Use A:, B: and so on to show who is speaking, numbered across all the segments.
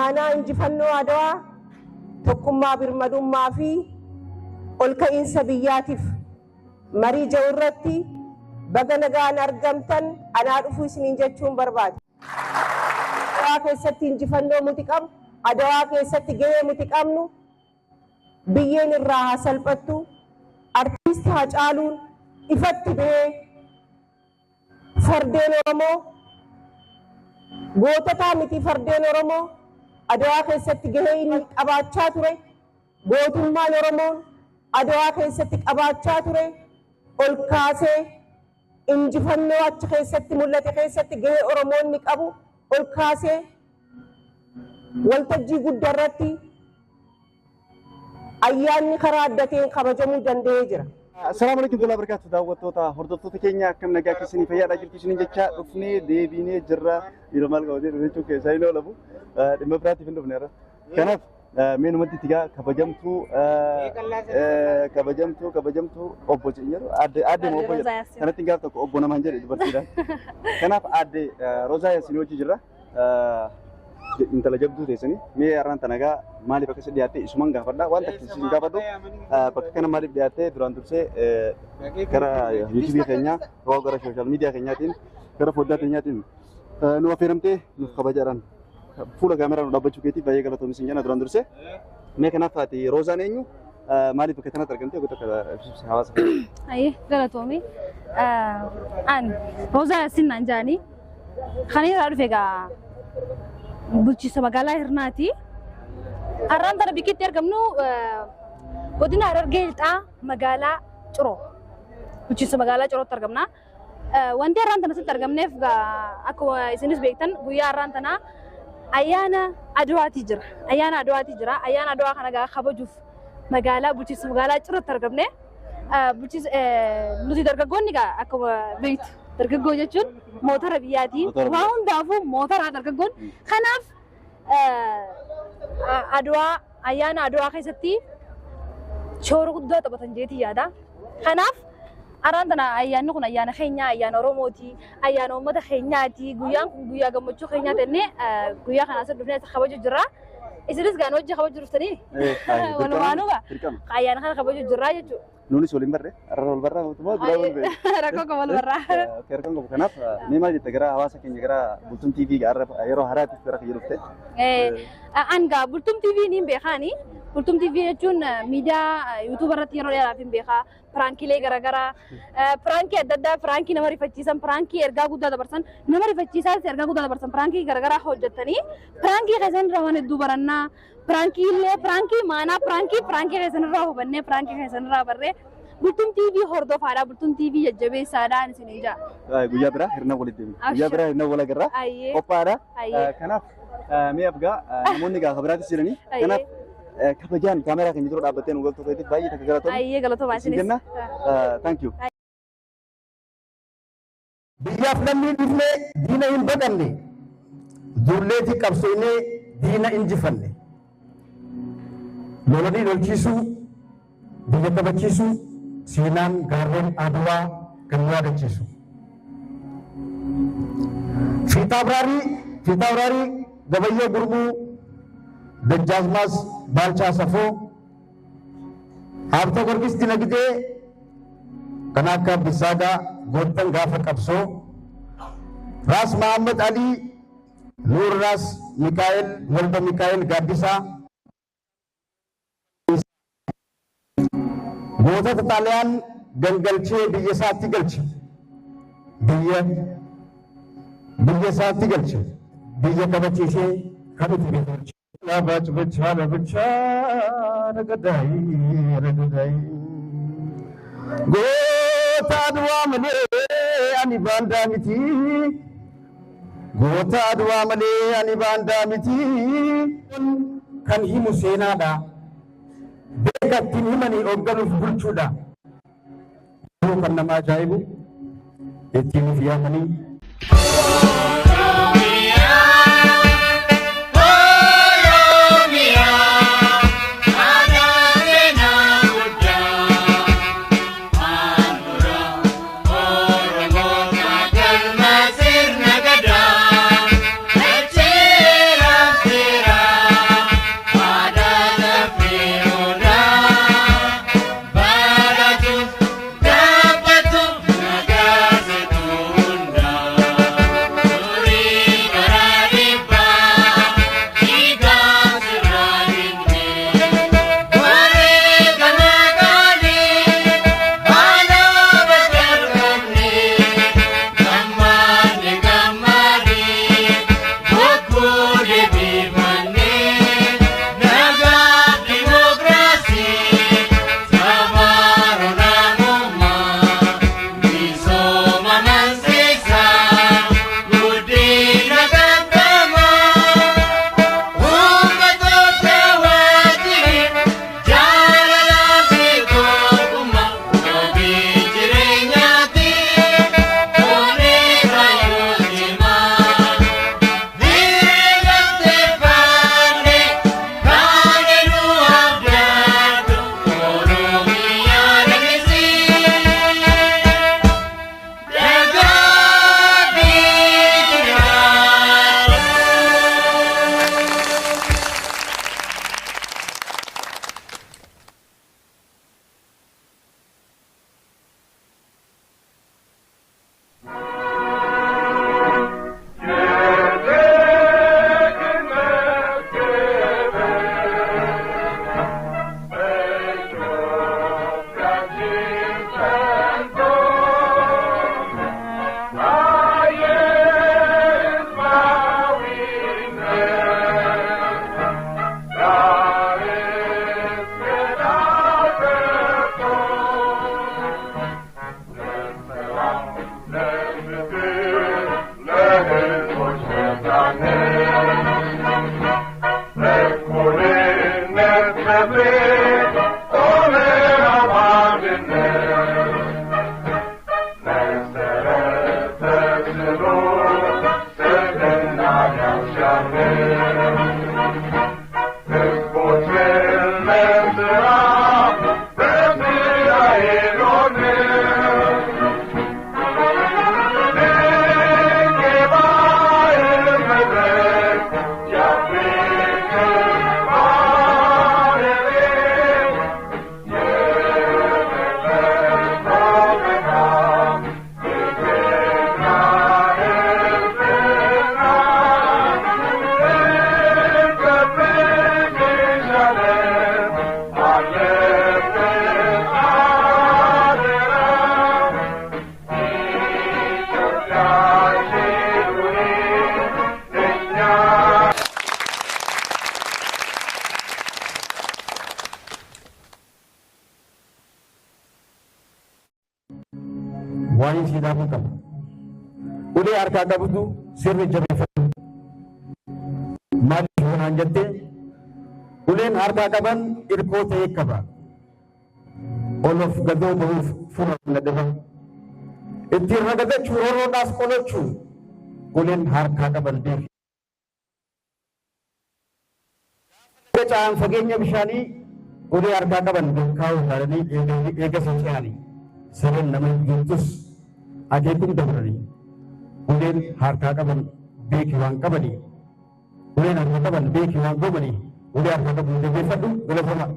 A: Maanaa injifannoo Adawaa tokkummaa birmadummaa fi olka'iinsa biyyaatiif marii jedhu irratti baga nagaan argamtan anaa dhufuu isiniin jechuun barbaada. Adawaa keessatti injifannoo nuti qabnu, Adawaa keessatti gahee nuti qabnu biyyeen irraa haa salphattu. Artiist Haacaaluun ifatti bahee fardeen Oromoo goototaa miti, fardeen Oromoo Adawaa keessatti gahee inni qabaachaa ture, gootummaan Oromoon Adawaa keessatti qabaachaa ture ol kaasee, injifannoo achi keessatti mul'ate keessatti gahee Oromoonni qabu ol kaasee, waltajjii guddaa irratti ayyaanni karaa adda ta'een kabajamuu danda'ee jira.
B: Assalaamu alaikum warahmatullahi wabarakatuh, daawwattoota hordoftoota keenya, akkam nagaa keessanii, fayyaadhaa jirtu isiniin jecha dhufnee deebinee jirra. Yeroo maal qabatee dhufe jechuun keessaa hin oolamu, dhimma biraatiif hin dhufne irra. Kanaaf mee numatti itti gaa kabajamtuu kabajamtuu kabajamtuu obbo jedhu, aadde aadde moo obbo jedhu kanatti gaaf tokko obbo namaan jedhe dubartiidha. Kanaaf aadde Roozaa Yaasin hojii jirra. Intala jabduu teessanii mee har'aan tana gaa maaliif akkasi dhiyaatte isuman gaafadha. Waan takka isin gaafadhu, bakka kana maaliif dhiyaatte? Duraan dursee gara yuutuubii keenyaa, gara social media keenyaatiin, gara foddaa keenyaatiin nu affeeramtee nuuf kabajaadhaan fuula kaameraa nu dhaabbachuu keetiif baay'ee galatoomi isin jenna duraan dursee. Mee kanaaf ati Roozaan eenyu? Maaliif bakka kanatti argamte? Goota akka hawaasa.
C: Ayyee, galatoomi. An Roozaa Yaasin naan jedhanii, kan irraa dhufe egaa bulchiinsa magaalaa Hirnaati. Har'aan tana bikkitti argamnu godina Harargee Lixaa, magaalaa Ciroo. Bulchiinsa magaalaa Cirootti argamna. Wanti har'aan tana asitti argamneef akkuma isinis beektan guyyaa har'aan tanaa ayyaana Adwaati jira. Ayyaana Adwaati jira. Ayyaana Adwaa kana egaa kabajuuf magaalaa bulchiinsa magaalaa Cirootti argamne. Bulchiinsa nuti dargaggoonni egaa akkuma beektu dargaggoo jechuun motora biyyaati. Waa hundaafuu motora dargaggoon. Kanaaf Adwaa, ayyaana Adwaa keessatti shoora guddaa taphatan jeetii yaada. Kanaaf har'aan tana ayyaanni kun ayyaana keenya, ayyaana Oromooti, ayyaana uummata keenyaati. Guyyaan kun guyyaa gammachuu keenyaa ta'ee guyyaa kana asii dhufnee kabaju jirra. Isinis gaan hojii kabaju dhuftanii walumaanuu ayyaana kana kabaju jirra jechuudha.
B: Nuunis waliin barre, har'a wal barraa, mootummaa duraa wal beeku.
C: Rakkoo qaba, wal barraa.
B: Rakkoon qabu. Kanaaf mee maal jette gara hawaasa keenya, gara Bultum TV har'a yeroo haraatiif gara kiyya dhufte?
C: An gaa Bultum TV niin beekaani. Bultum TV jechuun miidiyaa yuutuuba irratti yeroo dheeraaf hin beekaa. Prankiilee garaagaraa, prankii adda addaa, prankii nama rifachiisan, prankii ergaa guddaa dabarsan, nama rifachiisaas ergaa guddaa dabarsan, prankii garaagaraa hojjettanii prankii keessan irraa waan hedduu barannaa. Prankii illee, prankii maanaa prankii, prankii keessan irraa hubannee, prankii keessan irraa barree, Bultum TV hordofaadha, Bultum TV jajjabeessaadhaan isin ija.
B: Guyyaa biraa hirna walitti deemna. Guyyaa biraa hirna wal agarraa. Qophaadha. Kanaaf mee afgaa namoonni gaafa biraatis jiranii. Kanaaf kabajaan kaameraa keenya dura dhaabbattee nu galtuu keetiif baay'ee takka galatoomi.
C: Ayyee, galatoomaa
B: isinis. Jenna. Thank you.
D: Biyyaaf lammii dhufnee diina hin baqanne, duulleeti qabsoofnee diina injifanne. Lolanii lolchiisuu, biyya kabachiisuu, seenaan gaarreen Adwaa kan nu yaadachiisu. Fiixaawraarii Gabayyoo Gurmuu, Dajjaazmaas Baalchaa Safoo, Haabta Gorgis Dinagdee, kan akka Abdisaagaa goottan gaafa qabsoo, Raas Mahammad Alii, Nuur Raas Mikaa'el Walda Mikaa'el Gaaddisaa, gootota Xaaliyaan gangalchee biyya isaatti galche. Biyya isaatti galche. Biyya kabachiisee kan utube tolche. Laabaach bichaa bichaa ragadayi ragadayi. Goota Adwaa malee ani baandaa miti. Goota Adwaa malee ani baandaa miti. Kan himu seenaadha. Beeka ittiin himanii hoogganuuf bulchuudha. Kan nama ajaa'ibu ittiin of yaamanii. Waa'ee siidhaafuu qaba. Ulee harkaa qabdu sirri jabeeffatu. Maaliif yoonaan jettee uleen harkaa qaban irkoo ta'ee qaba. Ol of gadoo bahuuf fura na dhiba. Ittiin ragadachuu roorroodhaas qolachuu uleen harkaa qaban beeki. Gaca'aan fageenya bishaanii ulee harkaa qaban kaa'uu ilaalanii eegasii ce'anii sareen nama jirtus akeekuun dabranii uleen harkaa qaban beeki waan qabanii uleen harkaa qaban beeki waan goomanii ulee harkaa qaban jabeeffadhu galatoomaa.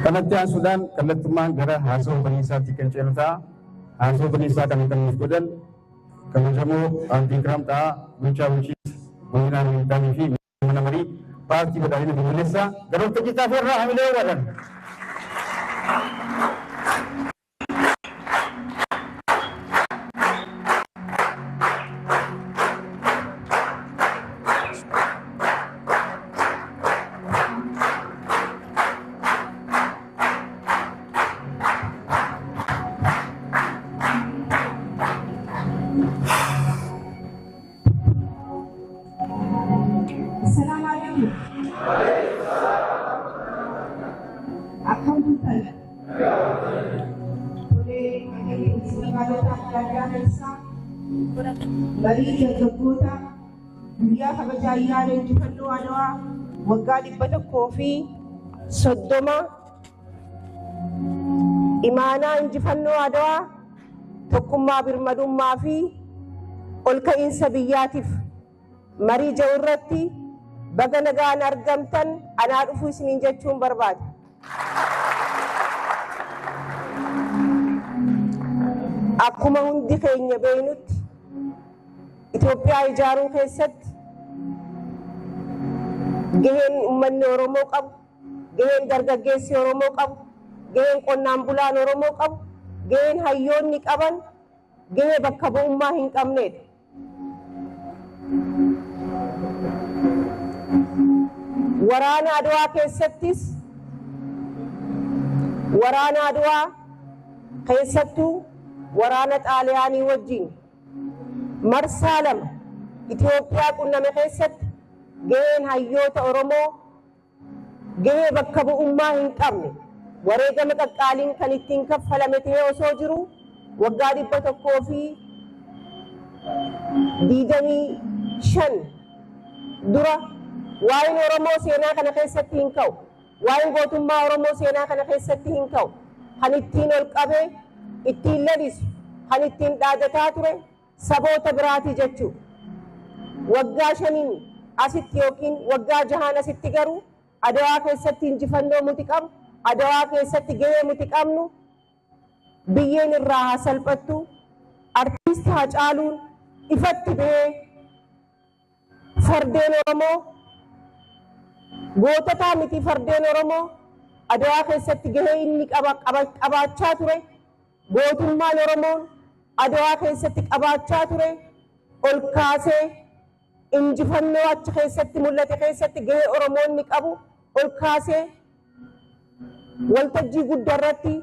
D: Kanatti aansuudhaan kallattummaan gara haasawaa baniisaatti kan ceenu ta'a. Haasawaa baniisaa kan nuuf godhan kabajamoo Abdii Kiraam ta'a bulchaa bulchiinsa godina Ameerikaanii fi mana marii paartii badhaadhina biyyoolessaa gara waltajjii irraa hamilee godhan.
A: السلام عليكم. Akkam bultan? Tolee, magaalota adda addaa keessaa marii dargaggoota guyyaa kabaja ayyaana injifannoo Adwaa waggaa 130 imaanaa injifannoo Adwaa tokkummaa birmadummaa fi ol ka'iinsa biyyaatiif marii jiru irratti baga nagaan argamtan anaa dhufuu isiniin jechuun barbaada. Akkuma hundi keenya beeknutti Itoophiyaa ijaaruu keessatti gaheen uummanni Oromoo qabu, gaheen dargaggeessi Oromoo qabu, gaheen qonnaan bulaan Oromoo qabu, gaheen hayyoonni qaban gahee bakka bu'ummaa hin qabnedha. Waraana Adwaa keessattis waraana Adwaa keessattuu waraana Xaaliyaanii wajjin marsaa lama Itoophiyaa qunname keessatti gaheen hayyoota Oromoo gahee bakka bu'ummaa hin qabne wareegama qaqqaaliin kan ittiin kaffalame ta'ee osoo jiru waggaa 125 dura waa'een Oromoo seenaa kana keessatti hin ka'u. Waa'een gootummaa Oromoo seenaa kana keessatti hin ka'u. Kan ittiin ol qabee ittiin lalisu, kan ittiin dhaadataa ture saboota biraati jechuudha. Waggaa 5 asitti yookiin waggaa 6 asitti garuu Adwaa keessatti injifannoo nuti qabnu, Adwaa keessatti gahee nuti qabnu biyyeen irraa haa salphattu. Artiist Haacaaluun ifatti bahee fardeen Oromoo goototaa miti fardeen Oromoo Adwaa keessatti gahee inni qabaachaa ture gootummaan Oromoon Adwaa keessatti qabaachaa ture ol kaasee injifannoo achi keessatti mul'ate keessatti gahee Oromoonni qabu ol kaasee waltajjii guddaa irratti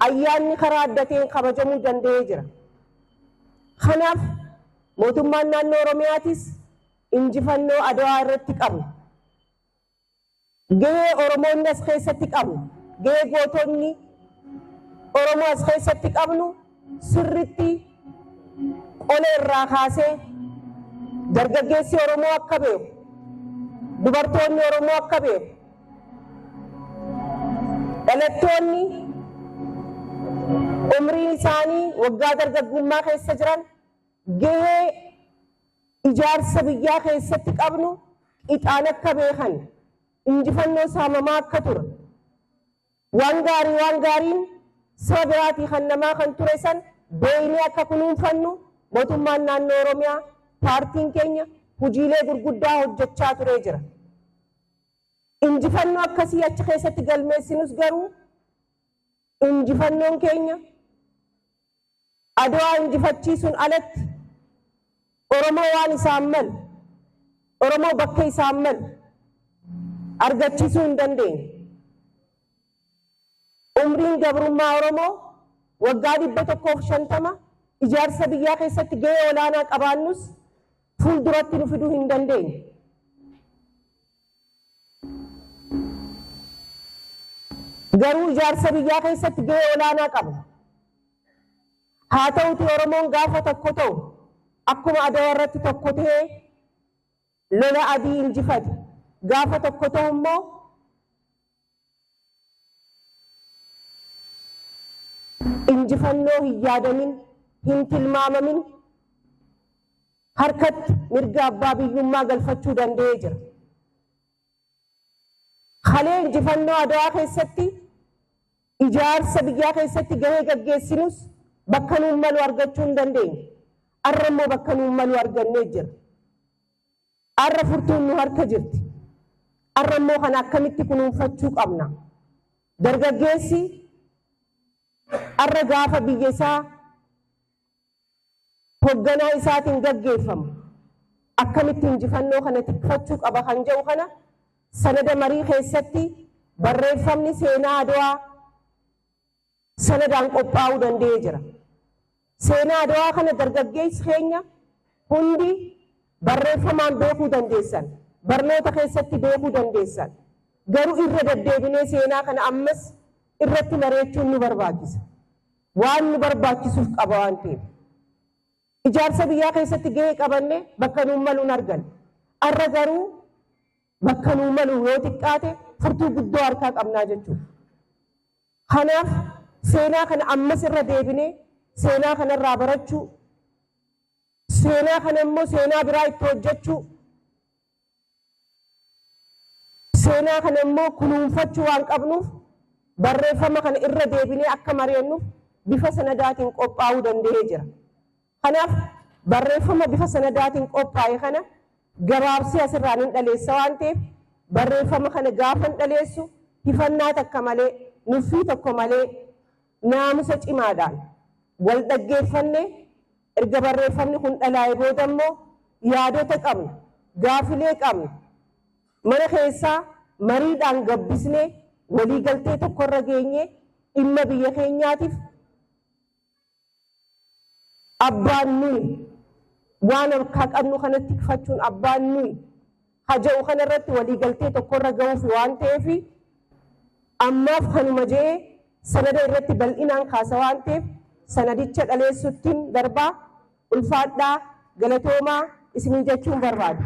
A: ayyaanni karaa adda ta'een kabajamuu danda'ee jira. Kanaaf Mootummaan naannoo Oromiyaatis injifannoo Adwaa irratti qabu, gahee Oromoonni as keessatti qabnu, gahee gootonni Oromoo as keessatti qabnu sirritti qola irraa kaasee dargaggeessi Oromoo akka beeku, dubartoonni Oromoo akka beeku, dhalattoonni umriin isaanii waggaa dargaggummaa keessa jiran gahee ijaarsa biyyaa keessatti qabnu qixaan akka beekan, injifannoo saamamaa akka ture, waan gaarii waan gaariin saba biraatii kan namaa kan ture san beeynee akka kunuunfannu mootummaan naannoo Oromiyaa paartiin keenya hojiilee gurguddaa hojjechaa turee jira. Injifannoo akkasii achi keessatti galmeessinus garuu injifannoon keenya Adwaa injifachiisuun alatti Oromoo waan isaan malu, Oromoo bakka isaan malu argachiisuu hin dandeenye. Umriin gabrummaa Oromoo waggaa 150 ijaarsa biyyaa keessatti gahee olaanaa qabaannus fuulduratti nu fiduu hin dandeenye. Garuu ijaarsa biyyaa keessatti gahee olaanaa qabna. Haa ta'uti Oromoon gaafa tokko ta'u akkuma Adwaa irratti tokko ta'ee lola adii injifate, gaafa tokko ta'u immoo injifannoo hin yaadamin, hin tilmaamamin harkatti mirga abbaa biyyummaa galfachuu danda'ee jira. Kalee injifannoo Adwaa keessatti ijaarsa biyyaa keessatti gahee gaggeessinus bakka nuun malu argachuu hin dandeenye. Arra immoo bakka nuun malu argannee jira. Arra furtuun nu harka jirti. Arra immoo kana akkamitti kunuunfachuu qabna. Dargaggeessi arra gaafa biyya isaa hogganaa isaatiin gaggeeffamu akkamitti injifannoo kana tikfachuu qaba kan jedhu kana sanada marii keessatti barreeffamni seenaa Adwaa sanadaan qophaa'uu danda'ee jira. Seenaa Adwaa kana dargaggeessi keenya hundi barreeffamaan beekuu dandeessan, barnoota keessatti beekuu dandeessan. Garuu irra deddeebinee seenaa kana ammas irratti mareechuun nu barbaachisa. Waan nu barbaachisuuf qaba waan ta'eef. Ijaarsa biyyaa keessatti gahee qabanne bakka nuun malu hin arganne. Arra garuu bakka nuun malu yoo xiqqaate furtuu guddoo harkaa qabnaa jechuudha. Kanaaf seenaa kana ammas irra deebinee seenaa kanarraa barachuu, seenaa kana immoo seenaa biraa itti hojjechuu, seenaa kana immoo kunuunfachuu waan qabnuuf barreeffama kana irra deebinee akka mari'annuuf bifa sanadaatiin qophaa'uu danda'ee jira. Kanaaf barreeffama bifa sanadaatiin qophaa'e kana gabaabsee asirraan hin dhaleessa waan ta'eef barreeffama kana gaafa hin dhaleessu hifannaa takka malee, nuffii tokko malee naamusa cimaadhaan wal dhaggeeffanne erga barreeffamni kun dhalaa'e booda immoo yaadota qabna, gaafilee qabna, mana keessaa mariidhaan gabbisnee waliigaltee tokkorra geenyee dhimma biyya keenyaatiif abbaan nuyi waan harkaa qabnu kanatti tikfachuun abbaan nuyi haja'u kanarratti waliigaltee tokkorra gahuuf waan ta'eef ammaaf kanuma jedhee sanada irratti bal'inaan kaasa waan ta'eef sanadicha dhaleessuttiin darbaa ulfaadhaa galatoomaa isinii jechuun barbaada.